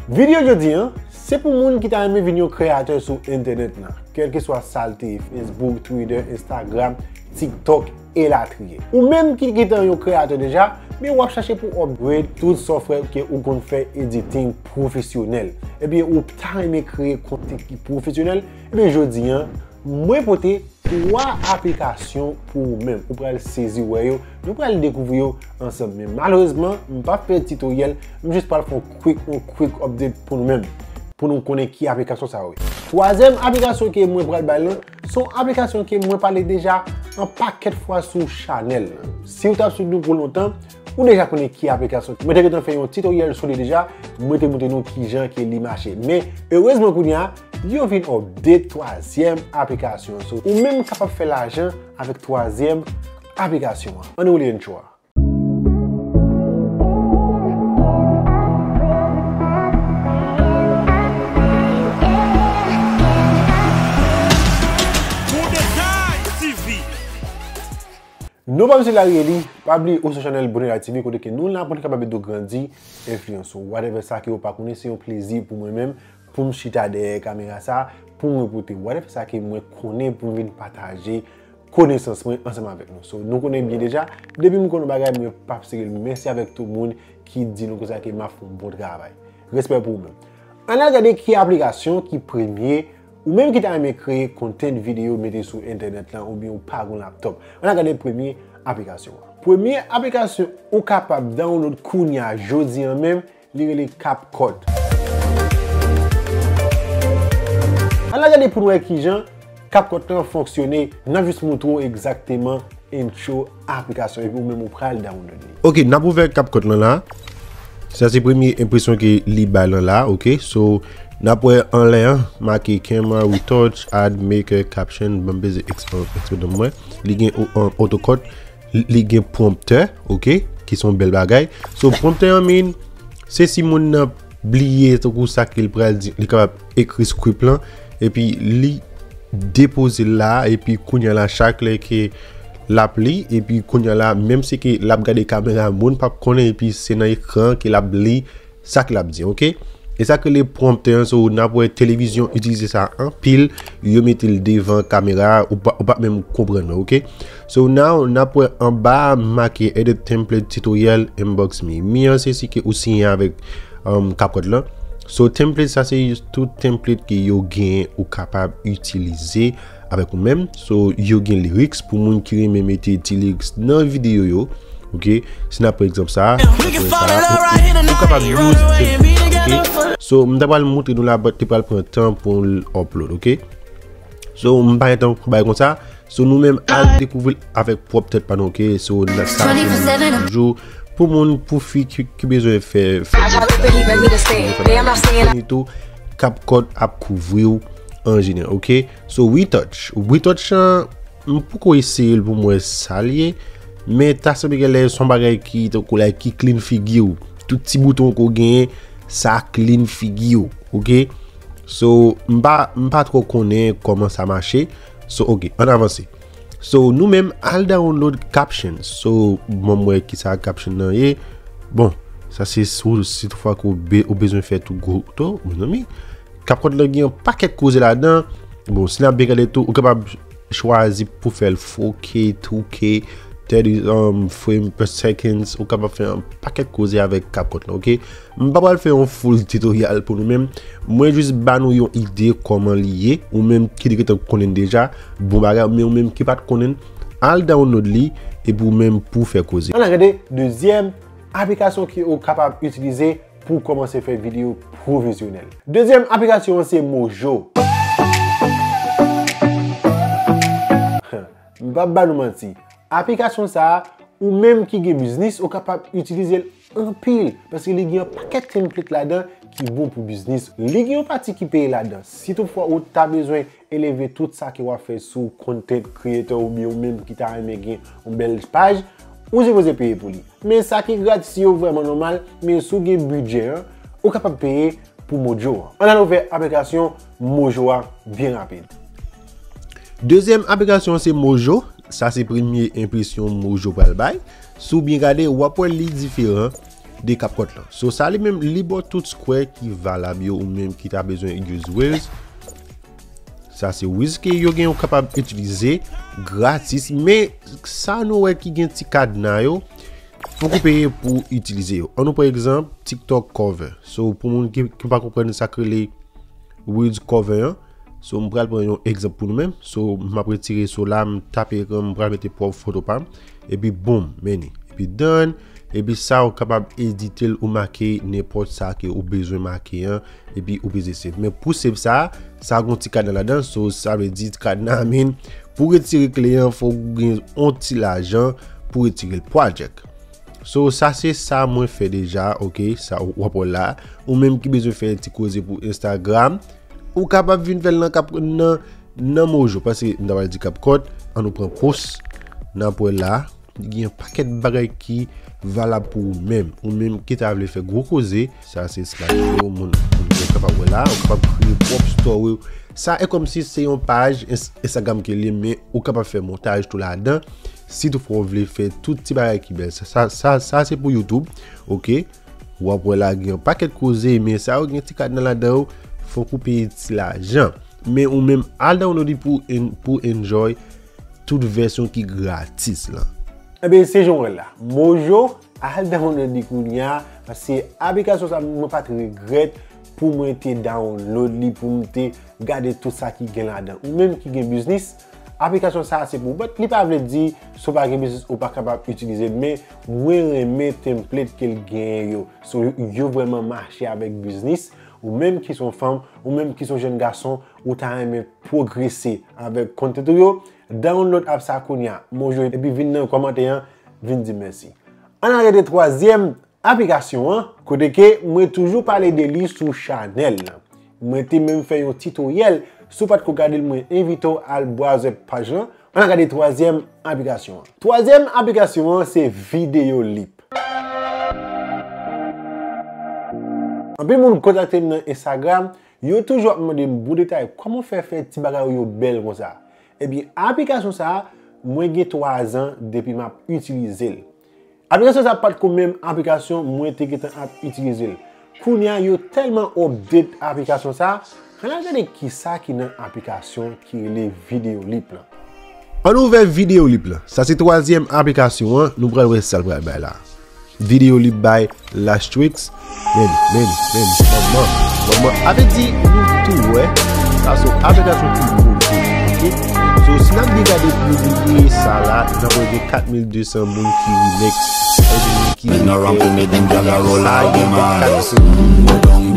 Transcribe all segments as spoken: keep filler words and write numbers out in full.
Videyo jodi an, se pou moun ki ta renmen vin yon kreyatè sou entènèt lan, kèlkeswa sa l te ye, Facebook, Twitter, Instagram, TikTok, elatriye. Ou menm ki gentan yon kreyatè deja, men w ap chache pou w upgrade tout sa w fè ke ou konn fè editing pwofesyonèl. Ebyen, ou ta renmen kreye kontni ki pwofesyonèl, ebyen, jodi an, mwen pote twa aplikasyon pou ou menm. Ou pral sezi wè yo, nou pral dekouvri yo ansanm. Men malerezman, m p ap fè titoryèl, m jis pral fè yon quick, yon quick update pou nou menm, pou nou konnen ki aplikasyon sa yo ye. Twazyèm aplikasyon ke mwen pral bay lan, se yon aplikasyon ke mwen pale deja yon pakèt fwa sou chanèl lan. Si w t ap swiv nou pou lontan, ou deja konnen ki aplikasyon. Mwen te gentan fè yon titoryèl sou li deja, mwen te montre nou kijan ke li mache. Men, erezman kounye a, yo vin update twazyèm aplikasyon. So, ou menm kapab fè lajan avèk twazyèm aplikasyon an. Ann woule entwo a. Pou detay T V. Non pa m se Larry Eli, pa bliye ou sou chanèl Bonè La T V kote ke nou la pou n kapab ede w grandi, enfliyans ou. Whatever sa ke w pa konnen, se yon plezi pou mwen menm, pou m chita dèyè kamera sa, pou mwen pote whatever sa ke mwen konnen pou m vin pataje konesans mwen ansanm avèk nou. So, nou konnen byen deja, depi m konnen yon bagay, mwen p ap sere l. Mèsi avèk tout moun ki di nou konsa ke m ap fè yon bon travay. Respè pou ou menm. Ann al gade ki aplikasyon ki premye, ou menm ki ta renmen kreye content videyo mete sou entènèt lan oubyen ou pa gen laptop. Ann al gade premye aplikasyon an. Premye aplikasyon ou kapab download kounye a jodi an menm, li rele CapCut. Ann al gade pou n wè kijan CapCut lan fonksyone. N ap jis montre w egzakteman intro aplikasyon epi ou menm ou pral download li. Ok, n ap ouvè CapCut lan la. Sa se premye enpresyon ke li bay lan la, ok? So, n ap wè anlè an, make camera, retouch, add, maker, caption, ban m peze expo, expo nan mwen. Li gen o-, an, autocut, li gen prompteur, ok? Ki se yon bèl bagay. So, prompteur an, mean, se si moun nan bliye tankou sa ke l pral di, li kapab ekri script lan, epi li depoze l la, epi kounye a la, chak lè ke l ap li, epi kounye a la, menm si ke l ap gade kamera, moun p ap konnen, epi se nan ekran ke l ap li sa ke l ap di, ok? E sa k rele prompteur an, so, n ap wè televizyon itilize sa anpil, yo mete l devan kamera, ou pa, ou p ap menm konprann, ok? So, now, n ap wè anba, make edit template tutorial inbox me. Me an, se si ke ou siyen avèk, um, CapCut lan. So, template, sa se tout template ke yo gen ou kapab itilize avèk ou menm. So, yo gen lyrics pou moun ki renmen mete ti lyrics nan videyo yo. Ok? Si n ap pran egzanp sa, ou, ou kapab use template sa, ok? So, m ta pral montre nou la, but li pral pran tan pou l upload, ok? So, m pa gen tan pou bay konsa. So, nou menm al dekouvri l avèk pwòp tèt pa nou, ok? So, nan sa, se toujou pou moun, pou fi ki, ki bezwen fè, fè, fè ni tou, CapCut ap kouvri w an jeneral, ok? So, retouch. Retouch an, m poko eseye l pou m wè sa l ye, men ta sanble genlè se yon bagay ki, tankou la, ki clean figi w. Tout ti bouton ke w genyen, sa clean figi w, ok? So, m pa, m pa twò konnen kòman sa mache. So, ok, ann avanse. So, nou menm, al download caption. So, ban m wè kisa caption nan ye. Bon, sa se sou, si toutfwa ke w be-, ou bezwen fè tout gwo to, mezanmi. CapCut lan gen yon pakèt koze ladan. Bon, si n ap byen gade tou, ou kapab chwazi pou fè l four K, two K, thirty, um, frame per seconds. Ou kapab fè yon pakèt koze avèk CapCut lan, ok? M pa pral fè yon full tutorial pou nou menm. Mwen jis ba nou yon ide kòman li ye. Ou menm ki te gentan konnen deja, bon bagay, men ou menm ki pa t konnen, al download li, epi ou menm pou fè koze. Ann al gade dezyèm aplikasyon ke ou kapab itilize pou w kòmanse fè videyo pwofesyonèl. Dezyèm aplikasyon an se Mojo. M p ap ba nou manti. Aplikasyon sa a, ou menm ki gen biznis, ou kapab itilize l anpil, paske li gen yon pakèt template ladan ki bon pou biznis. Li gen yon pati ki peye ladan. Si toutfwa ou ta bezwen eleve tout sa ke w ap fè sou content creator oubyen ou menm ki ta renmen gen yon bèl paj, ou sipoze peye pou li. Men sa ki gratis yo vrèman nòmal, men si w gen bidjè an, ou kapab peye pou Mojo an. Ann al ouvè aplikasyon Mojo a byen rapid. Dezyèm aplikasyon an se Mojo. Sa se premye enpresyon Mojo pral bay. Si w byen gade, w ap wè li diferan. de CapCut lan. So sa li menm li ba w tout square ki valab yo ou menm ki ta bezwen use Wizz. Sa se Wizz ke yo gen ou kapab itilize gratis, men sa nou wè ki gen ti kadna yo, fòk ou peye pou itilize yo. Ann nou pran egzanp TikTok cover. So pou moun ki, ki pa konprann sa k rele Wizz cover an. So m pral pran yon egzanp pou nou menm. So m ap retire so la, m tape ekran, m pral mete pwòp foto pa m. Epi boom, men li. Epi done. Epi sa ou kapab edite l ou make nenpòt sa ke ou bezwen make an. Epi ou peze save. Men pou save sa, sa gon ti kadna ladan. So sa vle di ti kadna a mean pou retire kle an, fòk ou gen yon ti lajan pou retire l project. So sa se sa mwen fè deja, ok, sa w ap wè la. Ou menm ki bezwen fè ti koze pou Instagram, ou kapab vin fè l nan kap nan nan Mojo, paske m ta pral di CapCut, ann nou pran post, n ap wè la, gen yon pakèt bagay ki valab pou ou menm. Ou menm ki ta vle fè gwo koze, sa se slide yo, moun, moun yo kapab wè la, ou kapab kreye pwòp story w. Sa e kòmsi se yon paj Ins- Instagram ke li, men ou kapab fè montaj tou ladan. Si toutfwa w vle fè tout ti bagay ki bèl, sa, sa, sa, sa se pou YouTube, ok? W ap wè la gen yon pakèt koze, men sa yo gen ti kadna ladan yo, fòk ou peye ti lajan. Men ou menm al download li pou en- pou enjoy tout vèsyon ki gratis lan. Ebyen se jan w wè la. Mojo, al download li kounye a, paske aplikasyon sa mwen pa t regrèt pou mwen te download li, pou m te gade tout sa ki gen ladan. Ou menm ki gen biznis, aplikasyon sa se pou ou. But li pa vle di si w pa gen biznis ou pa kapab itilize l, men mwen renmen template ke l genyen yo. So yo, yo vrèman mache avèk biznis. Ou menm ki se yon fanm, ou menm ki se yon jèn gason, ou ta renmen pwogrese avèk content ou yo, download app sa kounye a, Mojo, epi vin nan kòmantè an, vin di mèsi. Ann al gade twazyèm aplikasyon an, kote ke mwen toujou pale de li sou chanèl lan. Mwen te menm fè yon titoryèl, si w pa t ko gade l, mwen envite w al bwazè paj lan. Ann al gade twazyèm aplikasyon an. Twazyèm aplikasyon an se Videolip. Anpil moun kontakte m nan Instagram, yo toujou ap mande m bon detay, kòman w fè fè ti bagay ou yo bèl konsa? Ebyen, aplikasyon sa a, mwen gen twa zan depi m ap itilize l. Aplikasyon sa a pa t ko menm aplikasyon mwen te gentan ap itilize l. Kounye a, yo tèlman update aplikasyon sa a, ann al gade kisa ki nan aplikasyon ki rele Videolip lan. Ann ouvè Videolip lan. Sa se twazyèm aplikasyon an, nou pral wè sa l pral bay la. Videolip bay Lashtricks. Men, men, men, manman, manman. A vle di, nou tou wè, sa se yon aplikasyon ki gwo, ok? So, si n ap byen gade pou nou gen sa la, n ap wè gen kat mil de san moun ki remix. Sa vle di moun ki refè, sa, gen kat mil de san moun.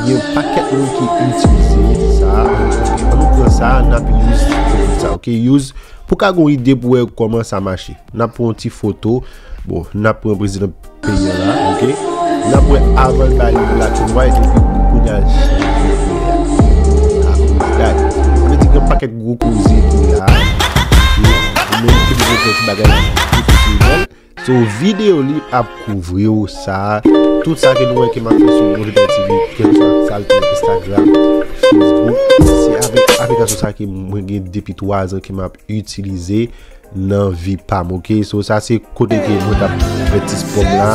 Gen pakèt moun ki itilize sa. Ann nou pran sa, n ap use pou sa, ok? Use pou ka gon ide pou wè kòman sa mache. N ap pran yon ti foto. Bon, n ap pran prezidan peyi an la, ok? N ap wè avan l bay li black and white, epi kounye a l chanje koulè a. Sa vle di gen pakèt gwo koze ki la. Ok? Ou menm ki bezwen fè ti bagay la difisil bèl. So, Videolip ap kouvri w sa. Tout sa ke nou wè ke m ap fè sou Mojo T V, kèlkeswa sa l te Instagram, Facebook, se avèk aplikasyon sa ke mwen gen depi twa zan ke m ap itilize nan vi pa m, ok? So, sa se kote ke mwen t ap fè ti spò m la.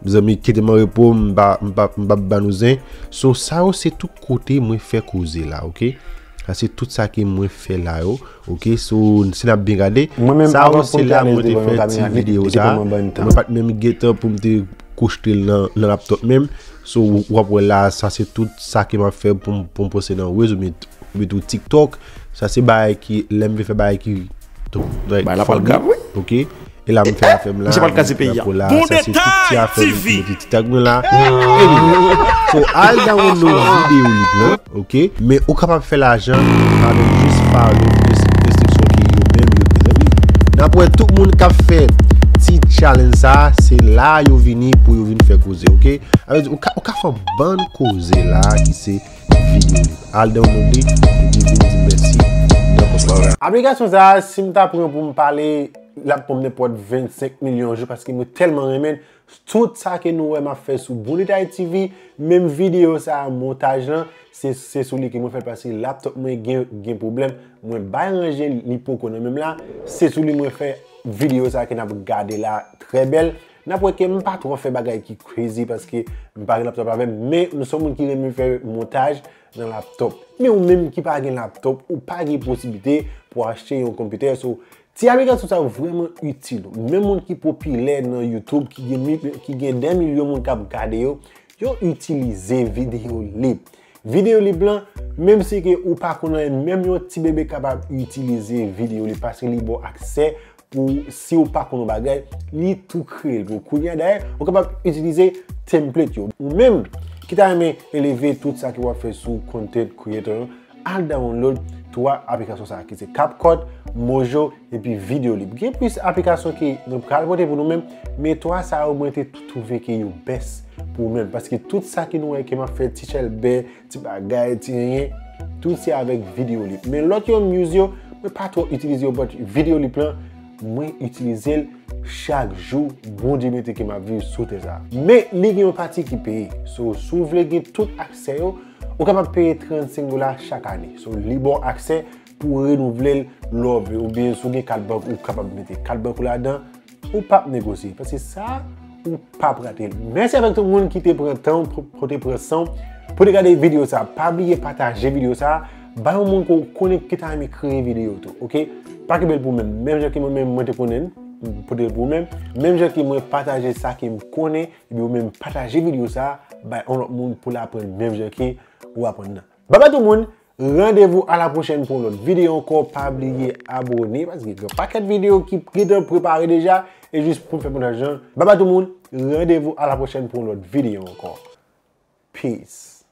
Mezanmi, kite m an repo, m pa, m pa, m pa ba nou zen. So, sa yo se tout kote mwen fè koze la, ok? Sa se tout sa ke mwen fè la yo, ok? So, si n ap byen gade, sa yo se la mwen te fè ti videyo sa. Mwen pa t menm gentan pou m te kochte l nan, nan laptop menm. So, w ap wè la, sa se tout sa ke m ap fè pou m, pou m poste nan Reels oubyen, oubyen tou TikTok. Sa se bagay ki, lè m vle fè bagay ki, like, funny, ok? E la m fè afè m la, m ap la, sa se tout ti afè m ki mete ti tag mwen la. Anyway, so, al download Videolip lan, ok? Men ou kapab fè lajan avèk jis follow ins-, instriksyon ke yo menm yo te zanmi. N ap wè tout moun k ap fè ti challenge sa, se la yo vini pou yo vin fè koze, ok? Sa vle di, ou ka, ou ka fè yon bann koze la ki se Videolip. Al download li, epi vin di mèsi nan kòmantè. Aplikasyon sa a, si m ta pran pou m pale, l ap pran m nenpòt vennsenk milyon jou, paske mwen tèlman renmen l. Tout sa ke nou wè m ap fè sou Bonita T V, menm videyo sa a, montaj lan, se, se sou li ke mwen fè l, paske laptop mwen gen, gen pwoblèm. Mwen bay ranje l, li poko nan men m la. Se sou li mwen fè videyo sa a ke n ap gade la, trè bèl. N ap wè ke m pa twò fè bagay ki crazy paske m pa gen laptop avè m, men m se yon moun ki renmen fè montaj nan laptop. Men ou menm ki pa gen laptop, ou pa gen posiblite pou achte yon konpitè. So, ti aplikasyon sa yo vrèman itil. Menm moun ki popilè nan YouTube, ki gen, mi- ki gen dè milyon moun k ap gade yo, yo itilize Videolip. Videolip lan, menm si ke ou pa konn anyen, menm yon ti bebe kapab itilize Videolip paske li ba w aksè pou si ou pa konn yon bagay, li tou kreye l pou ou. Kounye a dayè, ou kapab itilize template yo. Ou menm ki ta renmen eleve tout sa ke w ap fè sou content creator yo, al download twa aplikasyon sa a ki se CapCut, Mojo, epi Videolip. Gen plis aplikasyon ke mwen pral pote pou nou menm, men twa sa yo mwen te twouve ke yo best pou ou menm. Paske tout sa ke nou wè ke m ap fè, Teacher Albert, ti bagay, ti anyen, tout se avèk Videolip. Men lòt yo, Muse yo, mwen pa twò itilize yo, but Videolip lan, mwen itilize l chak jou. Bondye mete ke m ap viv sou tè sa. Men li gen yon pati ki peye. So, si w vle gen tout aksè yo, ou kapab peye trannsenk dola chak ane. So, li ba w aksè pou w renouvle l lè w vle, oubyen si w gen kat bank, ou kapab mete kat bank ou ladan, ou p ap negosye. Paske sa, ou p ap rate l. Mèsi avèk tout moun ki te pran tan, pou te pran san, pou te gade videyo sa. Pa bliye pataje videyo sa. Bay yon moun ke w konnen ki ta renmen kreye videyo tou, oke? Pa kenbe l pou ou menm. Menm jan ke mwen menm, mwen te konnen, pote l pou ou menm. Menm jan ke mwen pataje sa ke m konnen, epi ou menm pataje videyo sa, bay yon lòt moun pou l aprann menm jan ke ou aprann nan. Babay tout moun, randevou a la pwochèn pou yon lòt videyo ankò. Pa bliye abone, paske gen pakèt videyo ki gentan prepare deja, e jis pou m fè montaj lan. Babay tout moun, randevou a la pwochèn pou yon lòt videyo ankò. Peace.